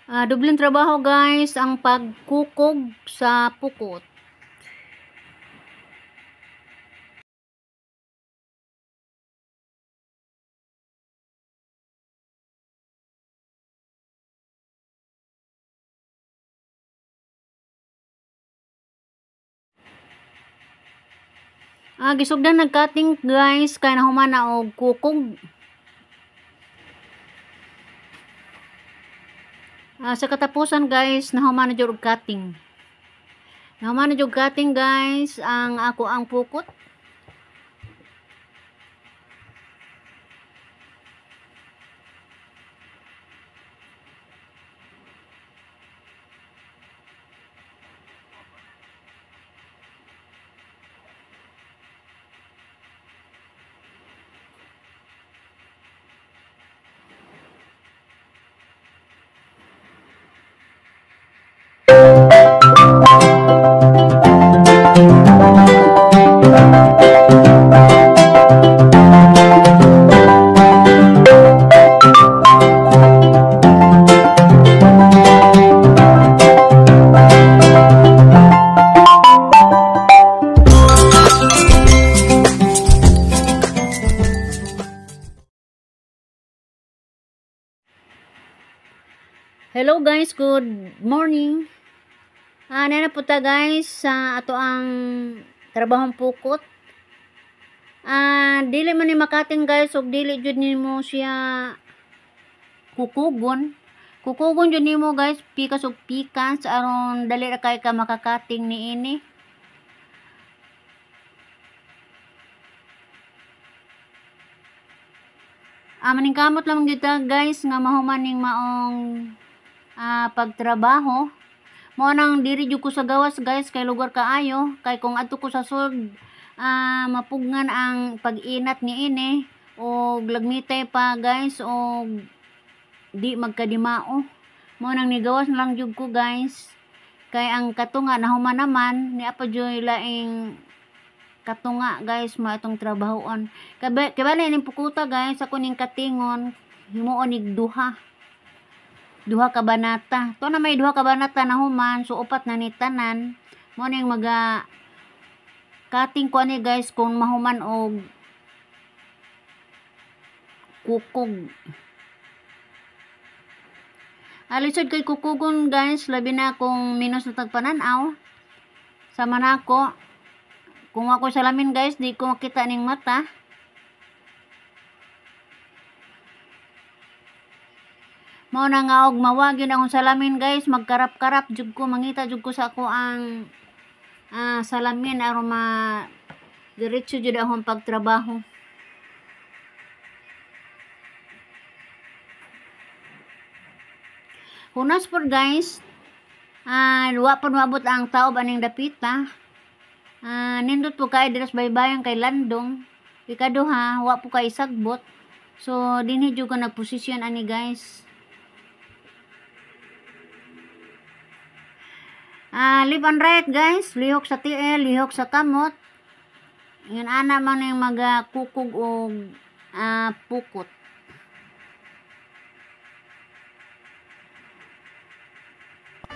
Dobleng trabaho guys ang pagkukog sa pukot. Gisugdan nagcutting guys kay nahuman na og kukog. Sa katapusan guys, nahuman na jud og cutting. Nahuman na jud cutting guys ang ako ang pukot. Hello guys, good morning. Nana po ta guys sa ato ang trabahong pukot. Dili man ni makating guys og dili jud nimo siya kukugon. Kukugon jud nimo guys, pikas og pikas aron dali ra kay ka makakating niini. Maningkamot lamang gyud ta guys nga mahuman ning maong pagtrabaho. Mao nang diri jud ko sa gawas guys kay lugar kaayo, kay kung adto ko sa sud mapugngan ang pag-inat niini og lagmitay pa guys og di magkadimao. Mao nang nigawas na lang jud ko guys kay ang katunga nahuman naman ni apa joy laing katunga guys mo atong trabahoon. Kay bali ning pukuta guys ako ning katingon himuon nig duha ka banata. To na may duha ka banata na human, so upat na ni tanan. Mo ning maga cutting ko ani guys kung mahuman og kukog. Alisod kay kukugon guys, labi na kung minus na tagpanan-aw. Sama nako. Kung ako salamin guys, di ko makita ning mata. Mao na nga og mawag yun akong salamin guys, magkarap-karap jud ko, mangita jud ko sa ako ang salamin aron ma diretso jud akong pagtrabaho. Hunas pod guys, wa pod maabot ang taob aning dapita. Nindot po kay dira sa baybayon kay landong. Ikaduha, wa po kay sagbot. So dinhi jud ko nagposisyon ani guys. Left and right guys, lihok sa tiil, lihok sa kamot. Yun ana man yung magakukog og pukot.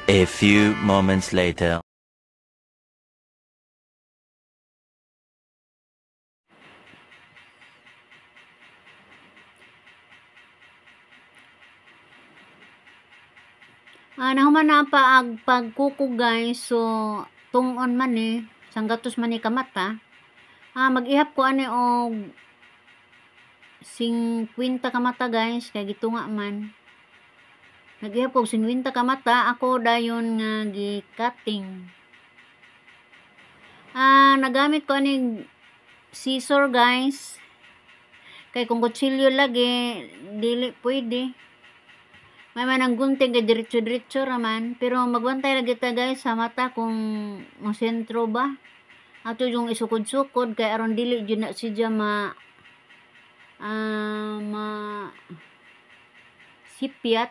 A few moments later. Nahuman na pa ang pagkukog guys, so tungon man ni, sanggatos man ni kamata. Mag-ihap ko ani og 50 kamata guys, kay gitunga man. Nag-ihap ko og 50 kamata, ako dayon nga gi-cutting. Nagamit ko ani scissor guys. Kay kung kutsilyo lagi, dili pwede. May man ang gunting kay diretso-diretso raman, pero magbantay lagi ta guys sa mata kung mo sentro ba. Ato yung isukod-sukod kay aron dili jud na siya ma sipyat.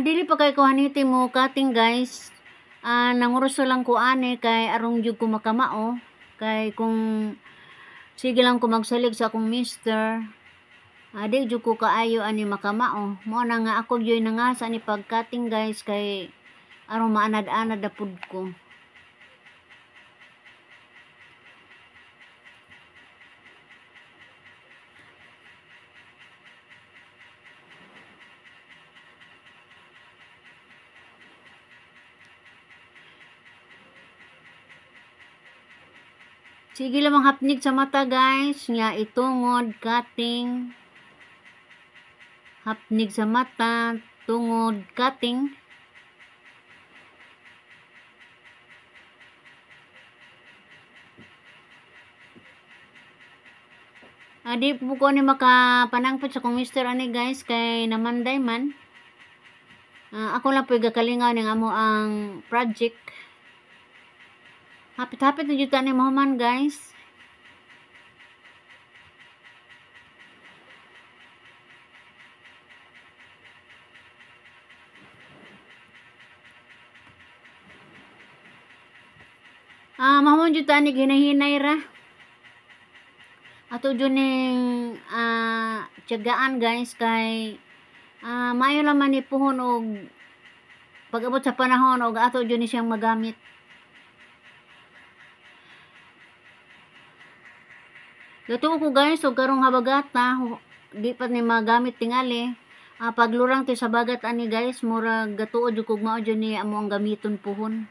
Dili pa kay kuhaniti mo cutting guys. Nanguruso lang ko ani kay aron jud ko makamao, kay kung sige lang ko magsalig sa akong mister. Di jud ko kaayo ani makamao. Mao na nga ako gyud nangasa ni pagkating guys kay aron maanad-anad na pud ko. Sige lamang hapnig sa mata guys, nga itungod cutting. Hapnig sa mata, tungod cutting. Di po ko ni makapanangpit sa kong mister ani guys kay namanday man. Ako lang po gakalingaw ning amo ang project. Hapit-hapit na jud ta ni mahuman guys. Mahuman jud ta ni ginahinay ra. Ato jud ning tiyagaan guys kay maayo lang man ni puhon og pag-abot sa panahon og ato jud ni siyang magamit. Gatuo ko guys, og karong habagata, di pa ni magamit tingali. Paglurang ti sa bagat ani guys, murag gatuo jud kog mao jud ni amo ang gamiton puhon.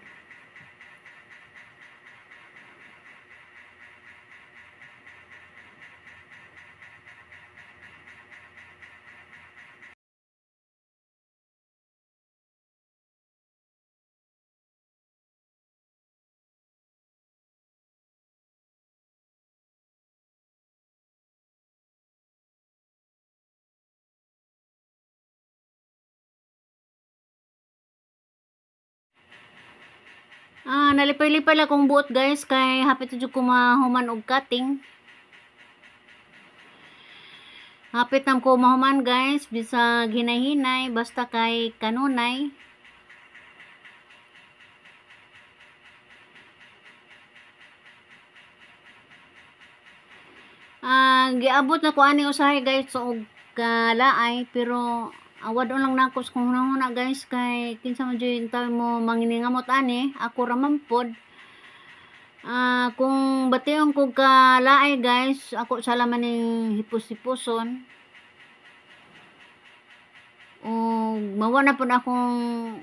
Nalipay-lipay lang akong buot guys kay hapit jud ko mahuman og cutting. Hapit na ko mahuman guys bisag hinay-hinay basta kay kanunay. Giabot na ko ani usahay guys og kalaay pero awad lang nako sa kung hunahuna guys kay kinsa man jud tawo mo manginingamot ani ako ra man pod. Kung bation ko kalaay guys ako sala man ning hipos-hiposon og mawa na pud akong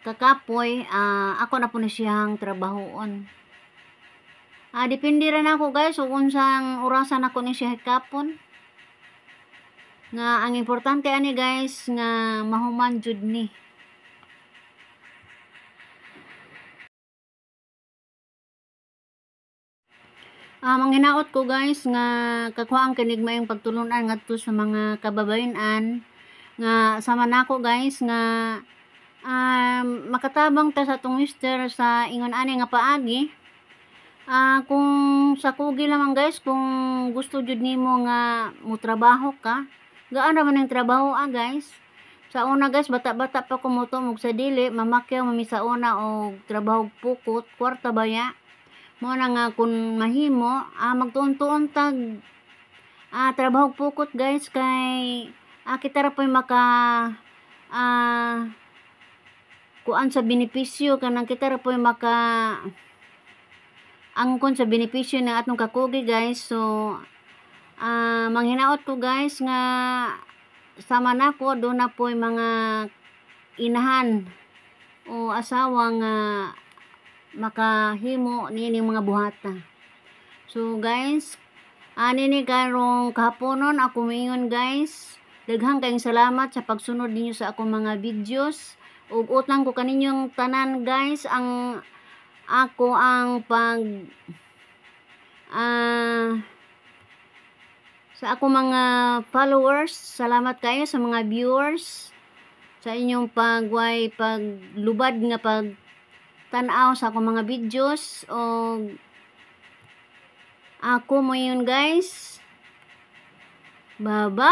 kakapoy, ako na pud ni siyang trabahoon. Depende ra nako guys ug unsang orasan ako ni siya hikapon. Nga ang importante ani guys nga mahuman jud ni. Manghinaot ko guys nga kakuhaang kinig maayong pagtulunan ngadto sa mga kababayen-an nga sama nako guys nga makatabang ta sa atong mister sa ingon ani nga paagi. Kung sa kugi lamang guys, kung gusto jud nimo nga motrabaho ka, gaan ra man ang trabaho guys. Sa una guys, bata-bata pa ko motumog sa dili, mamakyaw mami sa una og trabaho pukot, kwarta baya. Mo na nga kun mahimo, magtuon-tuon tag trabaho pukot guys kay kita ra poy maka kuan sa benepisyo kanang kita ra poy maka angkon sa benepisyo ng atong kakugi guys. So manghinaot ko guys nga sama nako do na po'y mga inahan o asawa nga makahimo niining mga buhata. So guys, ani ni karong kahaponon ako moingon guys, daghang kayong salamat sa pagsunod ninyo sa akong mga videos. Ug utang ko kaninyong tanan guys ang ako ang pag sa ako mga followers, salamat kayo sa mga viewers sa inyong pagway paglubad nga pag tan-aw sa akong mga videos. Og ako mo yun guys. Bye bye.